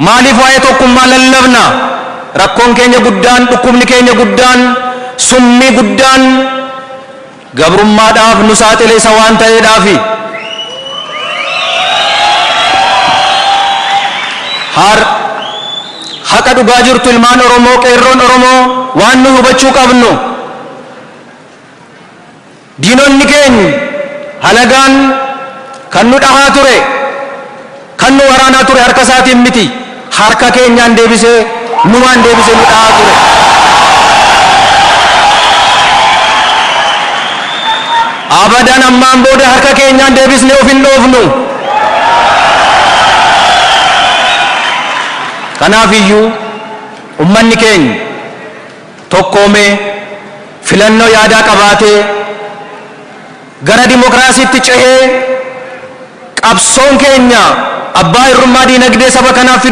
Maaliif waa'ee tokkummaa lallabna? Rakkoon keenya guddaan, dhukkubni keenya guddaan, summii guddaan gabrummaadhaaf nu saaxile isa waan ta'eedhaafi. Har haqa dhugaa jirtu ilmaan Oromoo, qeerroon Oromoo waan nu hubachuu qabnu, diinonni keenya halagaan kan nu dhahaa ture, kan nu waraanaa ture harka isaatiin miti, harka keenyaan deebisee, numaan deebisee nu dhahaa ture. Abadan ammaan booda harka keenyaan deebisnee of hin dhoofnu. Kanaaf iyyuu ummanni keenya tokkoomee, filannoo yaadaa qabaatee, gara dimokiraasiitti cehee, qabsoon keenya abbaa irrummaa diinagdee saba kanaaf fiduu